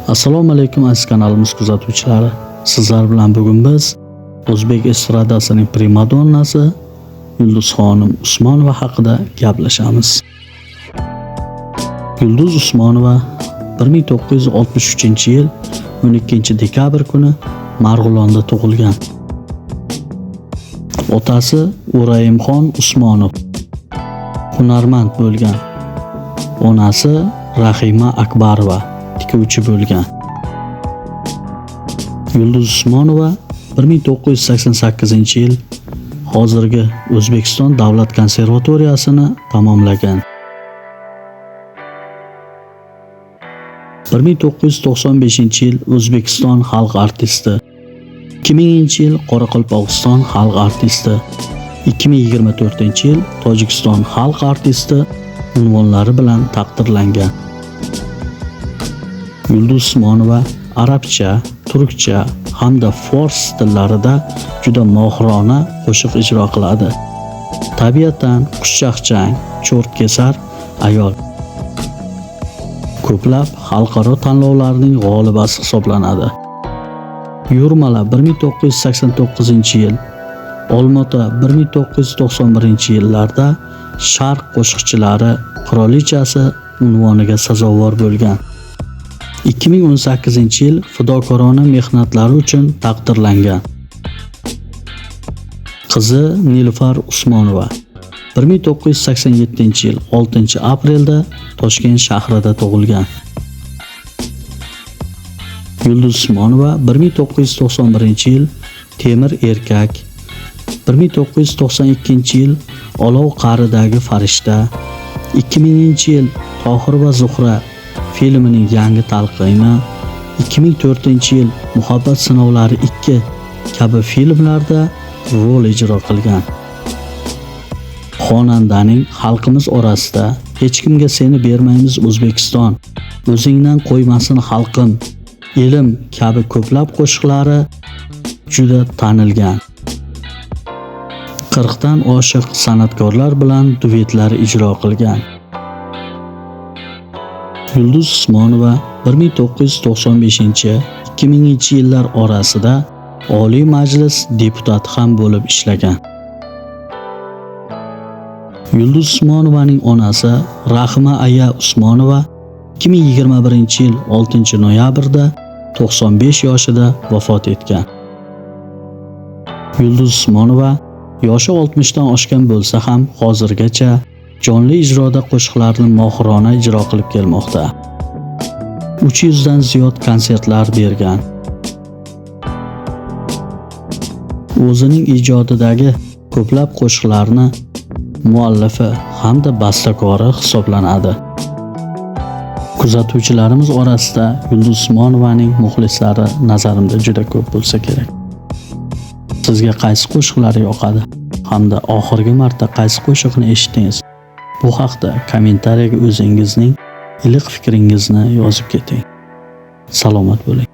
Assalomu alaykum aziz kanalimiz kuzatuvchilari. Sizlar bilan bugun biz o'zbek estradasining primadonnasi Yulduzxonim Usmonova haqida gaplashamiz. Yulduz Usmonova 1963-yil 12 dekabr kuni Marg'ilonda tug'ilgan. Otasi O'rayimxon Usmonov hunarmand bo'lgan. Onasi Rahima Akbarova tikuvchi bo'lgan. Yulduz Usmonova 1988-yil hozirgi O'zbekiston Davlat konservatoriyasini tamomlagan. 1995-yil O'zbekiston xalq artisti, 2000-yil Qoraqalpog'iston xalq artisti, 2024-yil Tojikiston xalq artisti unvonlari bilan taqdirlangan. Yulduz Usmonova arabcha, turkcha hamda fors tillarida juda mohirona qo'shiq ijro qiladi. Tabiatan xushchaqchang, cho'rtkesar ayol. Ko'plab xalqaro tanlovlarning g'olibasi hisoblanadi. Yurmala 1989-yil, Olmaota 1991-yillarda Sharq qo'shiqchilari qirolichasi unvoniga sazovor bo'lgan. 2018-yil fidokorona mehnatlari uchun taqdirlangan. Qizi Nilufar Usmonova 1987-yil 6-aprelda Toshkent shahrida tug'ilgan. Yulduz Usmonova 1991-yil Temir erkak, 1992-yil Olov qa'ridagi farishta, 2000-yil Tohir va Zuhra filmining yangi talqini, 2004-yil Muhabbat sinovlari 2 kabi filmlarda rol ijro qilgan. Xonandaning xalqimiz orasida hech kimga seni bermaymiz O'zbekiston, o'zingdan qo'ymasin xalqim, elim kabi ko'plab qo'shiqlari juda tanilgan. 40 dan oshiq san'atkorlar bilan duetlar ijro qilgan. Yulduz Usmonova 1995-2000-yillar orasida Oliy Majlis deputati ham bo'lib ishlagan. Yulduz Usmonovaning onasi Rahima aya Usmonova 2021-yil 6-noyabrda 95 yoshida vafot etgan. Yulduz Usmonova yoshi 60 dan oshgan bo'lsa ham hozirgacha jonli ijroda qo'shiqlarni mohirona ijro qilib kelmoqda. 300 dan ziyod konsertlar bergan. O'zining ijodidagi ko'plab qo'shiqlarni muallifi hamda bastakori hisoblanadi. Kuzatuvchilarimiz orasida Yulduz Usmonovaning muxlislari nazarimda juda ko'p bo'lsa kerak. Sizga qaysi qo'shiqlari yoqadi hamda oxirgi marta qaysi qo'shiqni eshitdingiz? Bu haqda kommentariyaga o'zingizning iliq fikringizni yozib keting. Salomat bo'ling.